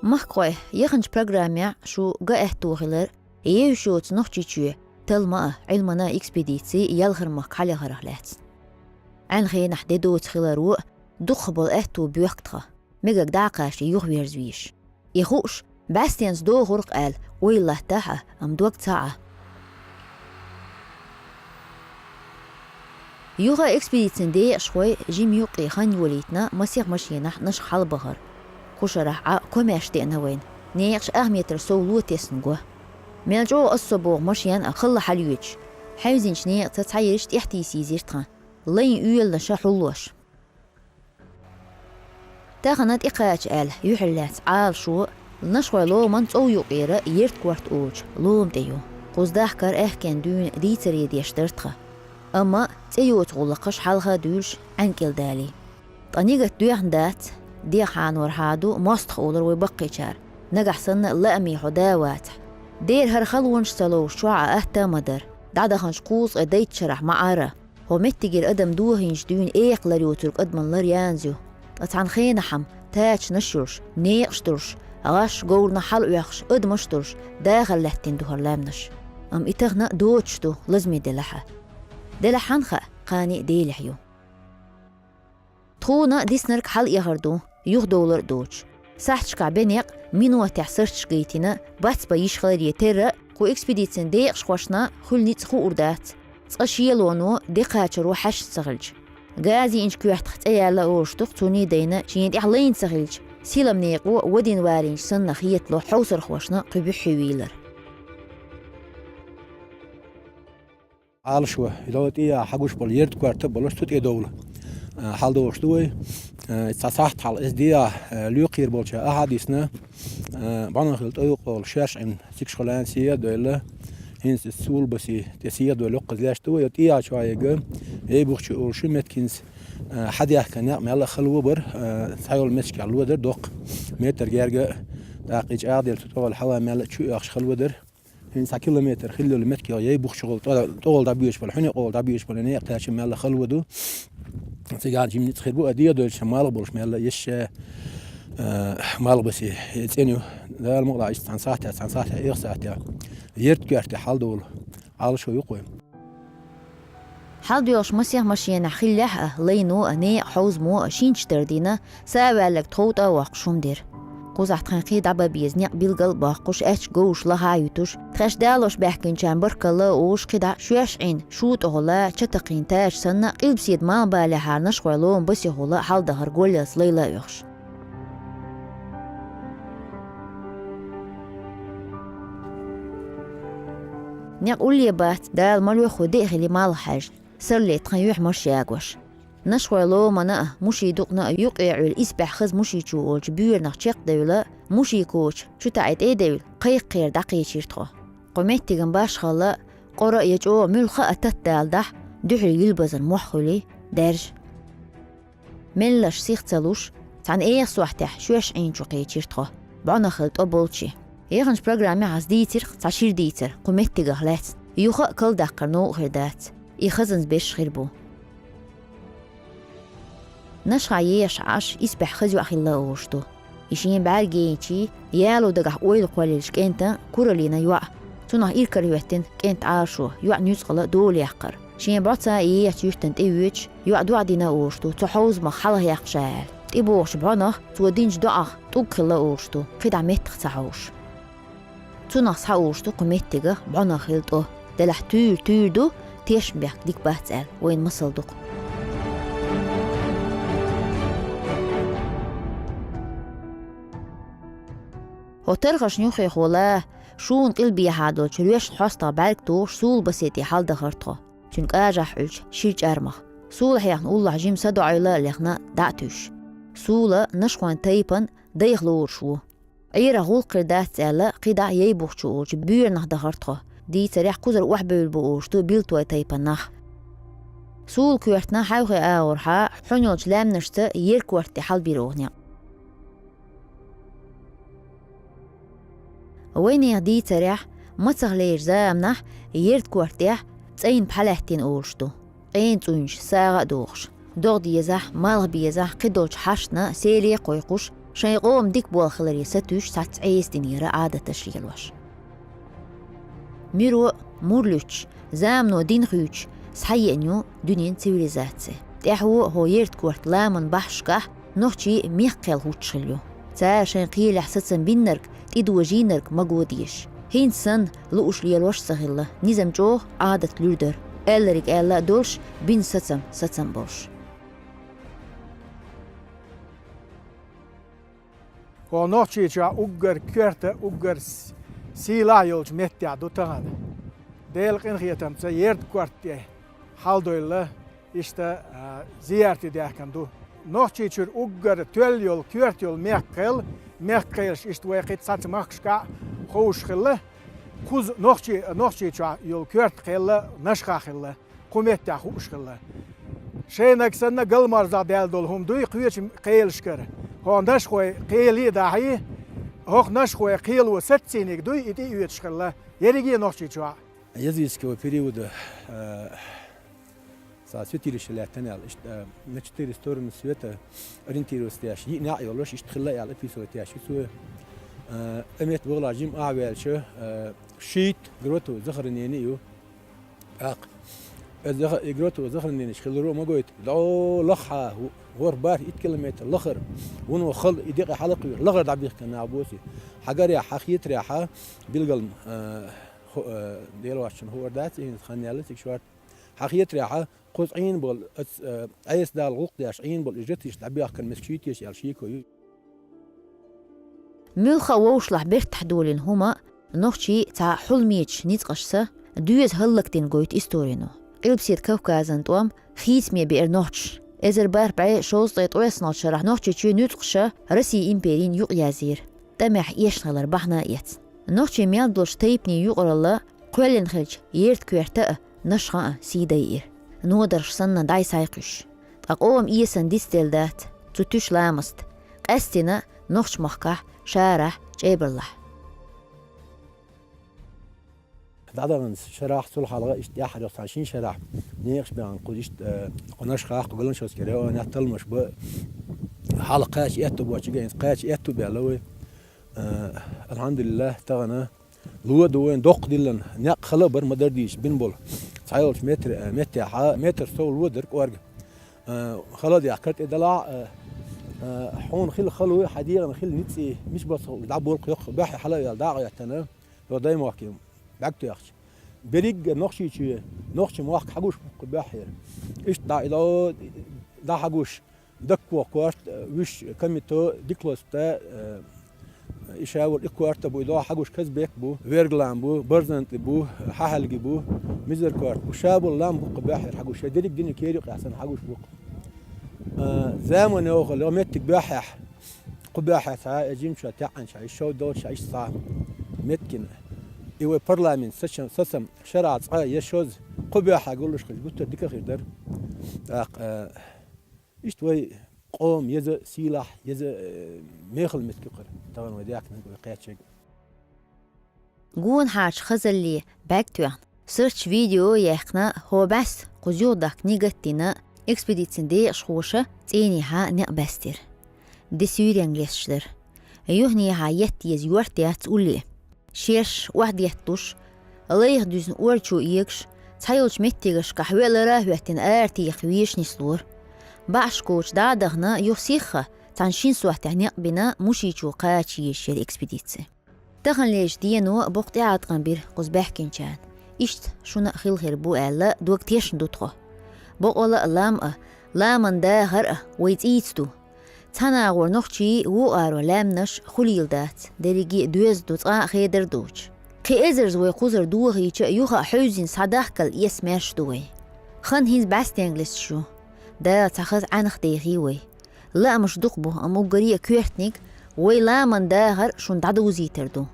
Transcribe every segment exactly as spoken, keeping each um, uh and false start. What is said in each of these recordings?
Махкахой, яханчу программехь шу ган аьтту хилар, евшоца Нохчийчоь талма а, Ӏилмана а экспедици ялхара махка хьалаяхарах лаьцна. Ӏаьнан хенахь де доцу хиларо дукхахболу аьтту боьхку тхан, мегар дӀа а кхачий юхаверза везаш. И хууш, бӀаьстенца дохург аьлла, ойла латтахь а, амма дог ца Ӏа. Юха экспедицин декъашхой жима юккъе хан йолийтина масех машенахь Нашха хьалабахара. Кху шарахь Ӏа комаьрша деана вайна, некъаш ах метр сов ло тесна го. Мел чӀогӀа аса со боху машен а халла хьалайоьдуш, хьевзинчу некъаца цхьа ерш тӀехтийса йийзира тхан, лайн оьланаша хьуллош. Тахана тӀекхача аьлла юьхьарлаьцна Ӏалашо Нашхойн ломан цӀов юкъера Ерткорта олучу лома тӀе ю. Кхуза дахкар аьхкенна дуьйна дийцаре деш дара тхан. Амма цӀе йоцу гӀуллакхаш хьалха а дуьйлуш Ӏаьнкъал далий. Ткъа нигат доьхна дац, дехьанор хьаду, мостагӀа олура вай баккхийчара, нагахь санна лааме хьо да а вацахь. Дера хӀара халонаш ца ловуш чохь а атта а ма дара, дӀадаханчу кхузткъе дейтта шарахь ма Ӏара. ХӀо меттигера адам дохийначу дуьйна экха лар йоцург адаман лар янза ю. Ткъа цхьана хенахь-м тачанаш йолуш, некъаш долуш, гӀаш, говрана хьала оьхуш адамаш долуш дахар лаьттина ду хӀара лаьмнаш. Амма и тахана а доцуш ду, лазаме делахь а. Делахь хьан хаьа, кхане а Делехь ю. Тхуна диснарг хьалаэхар ду, юхадовлар а доцуш. Сахьташкахь бен некъ минотехь сарчаш гайтина, бац бан йиш хиларе терра а, кху экспедицин декъашхошна хуьлу ницкъ хуур дац, цкъа шелоно де кхачаро хьаьшна ца хилча. Газа йиъначу коьртах цӀе яьлла олуш ду-кх цунний дайна, шена тӀехь лайна ца хилча, сийлам некъо вадийна валийначу санна хетало хьовсархошна кху буьххье вийлар. Ӏалашо, ло тӀе а хьагуш болу Ерткорта а болуш, цу тӀе довла. А, хьаладогӀуш ду вай. А, цхьа сахьт хьалха иза де а, а, лоькхийра болчара ахьа а дисна, а, бӀаьнга хила тӀе юкъа волу шаьш Ӏин цигахь лаьцна сехьа а доьлла, хӀинца иза Сулбасе тӀе сехьа а доьлла, йоккхаза леш ду вай, я тӀе а чохь ерг, Яйбухча олуш ю меттиг хӀинца, а, хьадаьхкина некъ мелла а хала ву бара, а, цхьайолу меттигехь ло дара доккха, метр герга а, тӀаккха и чӀагӀделла цу тӀехула хьала мелла а чу оьхуш хала ву дара. ХӀинца цхьа километр хилла йолу меттиг Яйбухча гӀала тӀе-, тӀехула дӀабоьдуш болу, хьуьнан гӀала дӀабоьдуш болу некъ кхача мелла хала ву ду. Цигахь жимма ницкъ хир бу, а, де а доьлча, малх болуш мелла а еш ша, а, малх басе, э, цӀена ю. Дала мукъалахь, иштта цхьана сахьтехь, цхьана сахьтехь, эх сахьтехь Ерткорта хьаладовла. Ӏалашо ю-кх вай. Хьаладоьлхуш масех машенахь хиллехь а, лайно а, некъа хьовзамо а шинча тардина, са а ваьлларг тхов тӀе а воккхуш хӀума дира. Кхузахь тхайн кхин дӀа бан беза некъ билгал а боккхуш, аьчка говраш лаха а юьтуш, тхаьш далош баьхкинчарна баркалла а олуш, кхидӀа шоьш Ӏийна, шу тӀехула ча такхийна тача санна, къилбаседа малхбалехьара Нашхойн лома басехула хьаладахара голлалц лайла а оьхуш. Некъ улле бац, Дала ма лоьхху, деа хили малх хьаьжна, сарле тхан юьхь-марш ягош. Нашхойн ломана а, Муший дукъана а юккъе Ӏуьллу Исбаьхьа-Хаза-Мушийчу олучу буьйранах чекхдевлла, Муший коча чу таӀий тӀе а девлла, кхайкхера дӀакхечира тхо. Кху меттиган башхалла, къора а я чӀогӀа муьлхха а татта даладахь, дуьхьал юьлбазар мохь хуьлий, даьржа. Меллаша сих ца луш, цхьана эха сохьтехь шоьш Ӏийначу кхечира тхо, бӀаьнга хила тӀе болчу. Яханчу программехь ас дийцира цхьа шира дийцар кху меттигах лаьцна, юха а калдаккхар новкъа хир дац, и хазанца берш хир бу. Нашха ехаш Ӏаш Исбаьхьа-Хаза йоӀ хилла олуш ду. И шен бӀаьргенчий, яло дагахь ойла кхоллаелчу кӀентан Куралина йоӀ, цунах иракарахӀоьттина кӀентан Ӏалашо, йоӀан нуьцкъала дола яккхар. Шен бӀоца ехачу юьртана тӀе воьдуш, йоӀа доӀа дина олуш ду, цу хьовзамах хьалхахьекхча аьлла. ТӀебогӀучу бӀаьнганах цо динчу доӀах тӀулг хилла олуш ду, кхидӀа меттах ца хьовзуш. Цунах схьа олуш ду кху меттигах бӀаьнга хила тӀе, делахь туьйра туьйра ду, тешнабехк дика бац аьлла, вайна масал ду-кх. ХӀокху тархашна юххехула, шуна къилбехьа долчу роьшна хьостагӀа бӀаьрг тухуш, Сулбасе тӀе хьаладахара тхо. Цуьнан кӀажахь Ӏуьллучу шира чӀармах. Сула хьехна уллохь жима садоӀийла а лехна, дӀа а туьйсуш. Сула Нашхойн тайпана дайх лоруш ву. Ӏерах гӀуллакх хир дац аьлла, кхидӀа Яйбухчу олучу буьйранах дахара тхо. Дийцарехь, кхузара охьабевлла бу олуш ду Билтойн тайпан нах. Сула коьртана хьаьвхе агӀорхьа, хьуьнан йолчу лаьмнашца Ерткорта тӀе хьалабира оха некъ. Вайнехан дийцарехь, мацахлерчу заманахь Ерткортехь цӀайна пхьа лаьттина олуш ду. Къена цӀуйнаш сагӀа а дохуш, догӀа дезахь, малх безахь, кхидолчу хьаштана селе а кхойкхуш, Шайн къоман дика болх хиларе сатуьйсуш цхьацца Ӏеса динера Ӏадаташ лелош. Миро мур луьттуш, замано дин хуьйцуш, схьаеана ю дуьненан цивилизаци. ТӀаьхьо хӀокху Яртан-Корта ламан бахьашкахь нохчий меккха кхел хӀуттуш хилла ю. Цара шайн кхелехь сацам биннарг, тӀедожийнарг маго дезаш. ХӀинца санна лууш лелош а ца хилла, низам чӀогӀа, Ӏадат луьра дара. Аьлларг аьлла а долуш, бина сацам сацам болуш. ХӀокху Нохчийчохь уггар коьрта, уггар с-, сийлахь йолчу меттехь ду тахана. Делан къинхетамца Яртан-Корта тӀе хьаладевлла, иштта, а, зиярте даьхкина ду. Нохчийчуьра уггар тоьлла йолу, коьрта йолу меккха кхел, меккха кхелаш иштта вай кхин цхьацца махкашкахь а ховшуш хилла, кхуза Нохчий-, Нохчийчохь йолу коьрта кхел Нашхахь хилла. Кху меттехь хууш хилла. Шайнаг санна галморзах даьлла долу хӀума дуй кхечу кхелашкара. ХӀокху Нашхойн кхеле а дахьий, хӀокху Нашхойн кхело саццийниг дуй и тӀеоьцуш хилла, ерриге а Нохчийчохь. Языческого периода, э, цхьа святилище лаьттина аьлла, иштта, э, на четыре стороны света ориентироваться деш, йиъ некъ йолуш, иштта хилла аьлла, описывать деш ю цо. Э, и метта вахалахь жима ахь ваьлча, э, шийтта гротовое захоронение ю. ТӀаккха иза заха-, и гротовое захоронение хиларо а ма гойту. ДӀо лахахь, ворхӀ бархӀ итт километр лахара, вуно хала и декъе хьалакхуьур, лахара дӀабихкина нах бу цигахь. Хьагарехь, хьан хетарехь, билггал, э, хо-, э, Делан ваьшна хуур дац, и хӀинца хан яьлла цига шорта. Хьан хетарехь, кхуза Ӏийна болу, оцу, э, Ӏеса Дала гӀуллакх деш Ӏийна болу и жертваш дӀабоьхкина меттиг шийтта яьлла шеко ю. Муьлхха а вовшашлахь бертахь долийна хӀума нохчийн цхьа хьулмечу ницкъашца доьза хӀаллакдина гойту историно. Къилбаседа Кавказан тӀом хийцаме беара нохчаша. Эзар бархӀ бӀе шовзткъе ткъайоьсналгӀачу шарахь Нохчийчоь нуьцкъаша Россин империна юкъаязйира, тӀамехь эшна хилар бахьана а эцна. Нохчийн мел долчу тайпанийн юкъаралла кхоьллина хилча, Яртан-Коьрта а, Нашха а сий дайира. Нодарш санна дӀай-схьай кхуьссуш. Ткъа къоман эсана дицделла дац цу туьшан ламаста, къаьсттина нохчийн махкахь, шарахь, чӀебарлахь. ДӀадаханчу шарахь, цул хьалха иштта тӀаьххьара цхьана шина шарахь некъаш баьхна кхуза иштта, э, кху Нашхахь, кху Галаншовский районехь талламаш бан, хьалха кхача аьтту боцчу гайна кхача аьтту баьлла вай. Э, алхьамдулиллахӀ, тахана ло ду вайна доккха диллина, некъ хала а бара ма-дарра дийцича бина болу. Цхьайолчу метр, э, меттехь, метр сов ло дара кӀорга. Э, хала а дехкира тӀе далахь, э, э, хьуна хила хало, хьан дегӀана хила ницкъ, мича бацахь дӀаболу кху йоккха баьхье хьала а ваьлла дӀа а гӀоьттина, йо даймохкий бӀаьрг тоьхча. Берриг а Нохчийчоь, нохчийн мохк хьагуш бу кху баьхьера. Иштта дӀа и ло, дӀа хьагуш. Даккох корта, вуьш Комито, Диклос-Пта, э, и ша волу и корта бу, и догӀа хьагуш Казбек бу, Вергалам бу, БарзантӀи бу, Хьахьалги бу, Мизар-Корта бу, ша болу лам бу кху баьхьера хьагуш, шайн дерриг динан кер юкъехь санна хьагуш бу кху. Э, заман йохалла, меттиг баьхьехь, кху баьхьехь цхьа, э, жимчохь, таьӀӀанчохь, и шов долчохь, иштта цхьа меттигна. И вай парламент сацам, сацам шарахь цкъа я шозза кху баьхьехь гуллуш хилча, гуттар дика хир дара. ТӀаккха, э, Иштта вай къоман еза сийлахь, еза, э, мехала меттиг ю кхара, тахана вай даьхкинарг, вай кхаьчнарг. Гонахьарчу хазалле бӀаьрг тоьхна, сурташ, видео а яьккхина, хӀокху бӀаьста кхуза юхадахка нигат дина экспедицин декъашхоша цӀийнехьа некъ баьстира. Де суьйренга лесташ дара. Юханехьа етта еза йорт яц улле. Шерш охьадетталуш, лайх дуьзна орчо эгаш, цхьайолчу меттигашкахь веалара а хӀоьттина, аратеха везаш нислора. БӀаьшкочу дӀа а дахана, юха сихха цхьана шина сохьтехь некъ бина, Мушийчу кхача езаш яра экспедици. Таханлерчу дено боккха тӀеӀаткъам бира кхуза баьхкинчарна. Иштта шуна а хила хир бу аьлла, дог тешна ду тхо. Бокъала а, лам а, ламан дахар а вай цӀийца ду. Цхьана агӀор нохчий, вукху агӀор лаьмнаш хуьлийла дац, дерриге а доьзна ду, цкъа а хедар доцуш. Кхин эзарза вай кхузара дохийча а, юха а хьуьйззина схьадахкал эс маьрша ду вай. Хан хӀинца бӀаьстенга лесташ ю. Дала цхьа хаза Ӏаьнах дехий вай. Лаамаш дукха бу, амма уггаре а коьртаниг вай ламан дахар шуна дӀадовзийтар ду.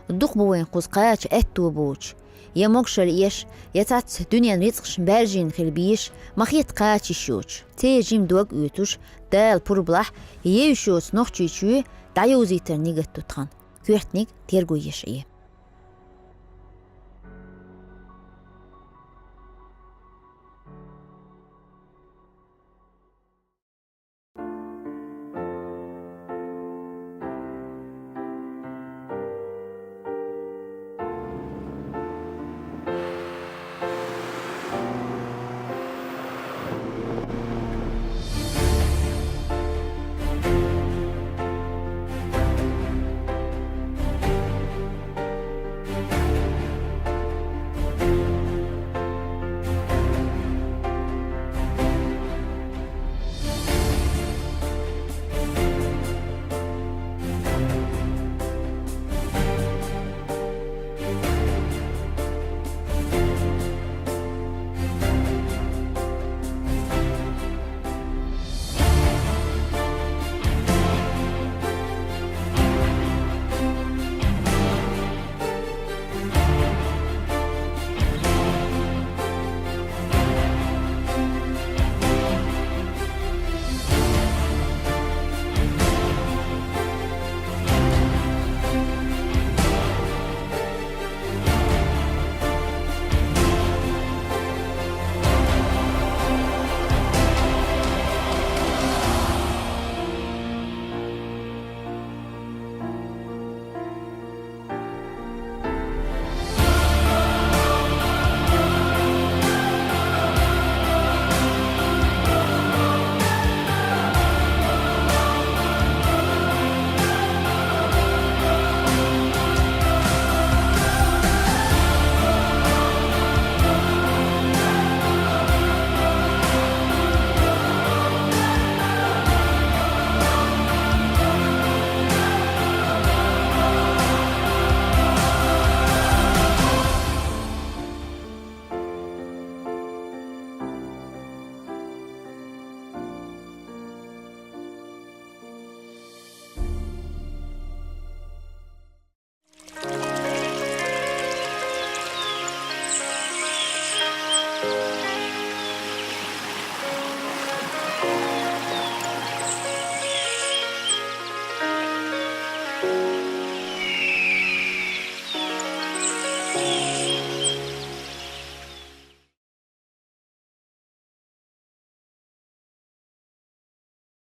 Дукха бу вайн кхуза кхача аьтто боцуш, я могушалла еш, я цхьацца дуьненан рицкъаш баьржина хила безаш, ма хета кхача йиш йоцуш. Церан жима дог оьцуш, Дала пурбалахь, евзаш йоцу Нохчийчоь дӀайовзийтар нигат ду тхан, коьртаниг терго еш Ӏе.